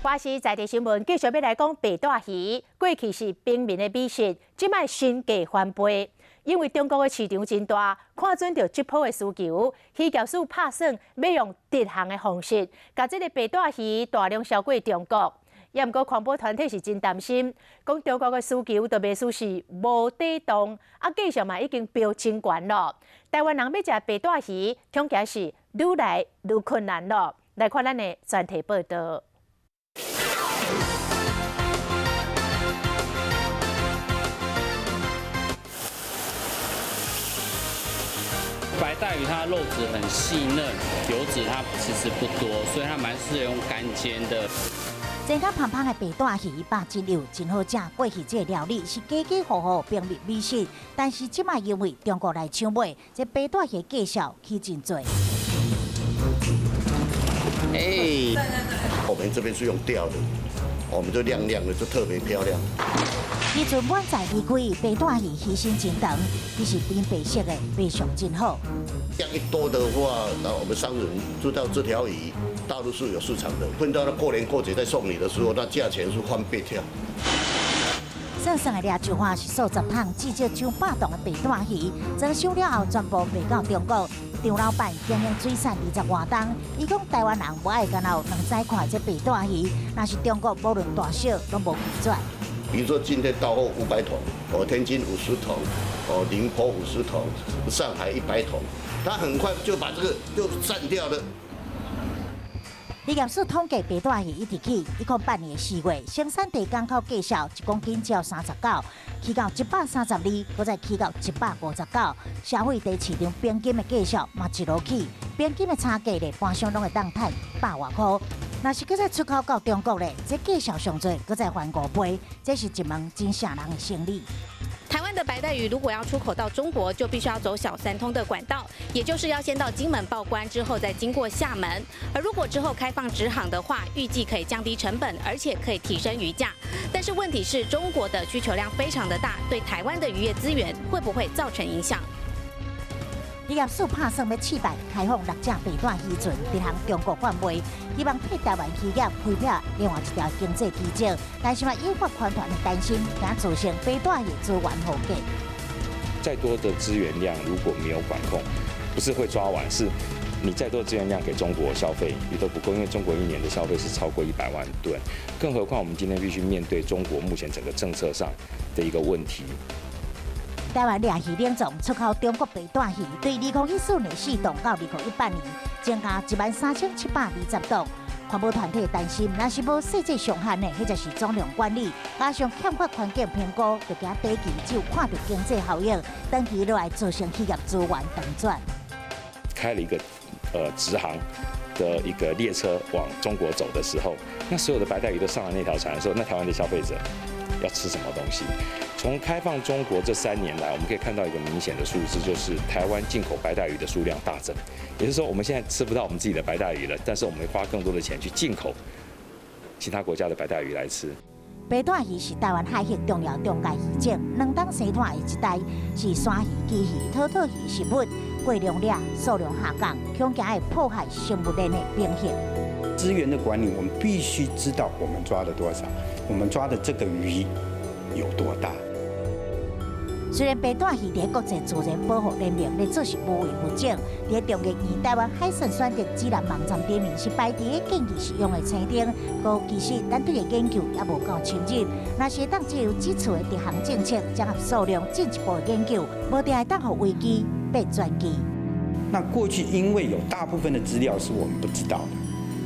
華視在地新聞繼續欲來講白帶魚，過去是平民的美食，這擺身價翻倍，因為中國的市場真大，看準著這波的需求，漁業署拍算欲用直航的方式，共這个白帶魚大量銷過中國。也毋過環保團體是真擔心，講中國的需求就袂輸是無底洞，啊價數嘛已經飆真懸囉。台灣人欲食白帶魚，恐驚是愈來愈困難囉。來看咱的專題報導。白帶魚它肉質很細嫩，油脂它其實不多，所以它蠻適合用乾煎的。煎甲香香的白帶魚，肉真幼，真好食。過去這个料理是家家戶戶平民美食，但是這擺因為中國來搶買，這白帶魚價數起真濟。哎，我們這邊是用釣的，我們就亮亮的，就特別漂亮。漁船滿載而歸，白帶魚魚身真長，伊是變白色的，賣相真好。量一多的話，那我們商人知道這條魚大陸是有市場的，碰到了過年過節再送你的時候，那價錢是翻倍跳。算算的掠一岸是數十桶，至少上百磅的白帶魚，裝箱了後全部賣到中國。張老闆經營水產20外冬，伊講台灣人無愛干焦有兩指寬這白帶魚，若是中國無論大小攏無拒絕。比如說今天到貨500桶，哦，天津50桶，哦，寧波50桶，上海100桶，他很快就把這個就佔掉了。漁業署統計白帶魚一直起，108年的4月，生產地港口價數一公斤只要39，起到132，閣再起到159。消費地市場平均的價數嘛一路起，平均的差價咧，半箱攏會當趁百外箍。若是閣再出口到中國咧，這價數上濟，閣再翻5倍，這是一門真嚇人的生意。台灣的白帶魚如果要出口到中國，就必須要走小三通的管道，也就是要先到金門報關，之後再經過廈門。而如果之後開放直航的話，預計可以降低成本，而且可以提升魚價。但是問題是中國的需求量非常的大，對台灣的漁業資源會不會造成影響？漁業署拍算欲試辦開放六隻白帶魚船，直航中國販賣，希望替台灣漁業開闢另外一條經濟奇蹟。但是嘛，引發環團的擔心，驚造成白帶魚資源枯竭。再多的資源量如果沒有管控，不是會抓完，是你再多資源量給中國消費也都不夠，因為中國一年的消費是超過100萬噸，更何況我們今天必須面對中國目前整個政策上的一個問題。台灣掠魚冷藏出口中國白帶魚，對2014年4檔到2018年增加13,720檔。環保團體擔心，若是無設置上限的，或者是總量管理，加上欠缺環境評估，就驚短期只有看著經濟效益，長期落來造成漁業資源斷絕。開了一個直航的一個列車往中國走的時候，那所有的白帶魚都上了那條船的時候，那台灣的消費者要吃什麼東西？從開放中國這3年來，我們可以看到一個明顯的數字，就是台灣進口白帶魚的數量大增。也就是說，我們現在吃不到我們自己的白帶魚了，但是我們會花更多的錢去進口其他國家的白帶魚來吃。白帶魚是台灣海域重要中介魚種，兩黨西湠的一帶是山魚、旗魚、土兔魚食物，過量掠，數量下降，恐驚會破壞生物鏈的平衡。資源的管理，我們必須知道我們抓了多少，我們抓的這個魚有多大。雖然白帶魚佇國際自然保護聯盟咧做是無危物種，佇中研院台灣海選選擇指南網站頂面是排佇咧建議食用的清單，不過其實咱對伊研究猶無夠深入。若是會當藉由這次的直航政策，整合數量進一步的研究，無定會當予危機變轉機。那過去因為有大部分的資料是我們不知道的，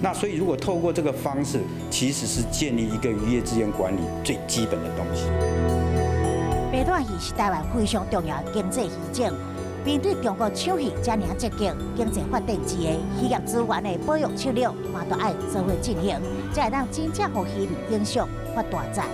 那所以如果透過這個方式，其實是建立一個漁業資源管理最基本的東西。白帶魚是台灣非常重要的經濟魚種，面對中國搶魚遮爾積極，經濟發展之下，漁業資源的保育策略嘛都愛做伙進行，才會當真正予漁民永續發大財。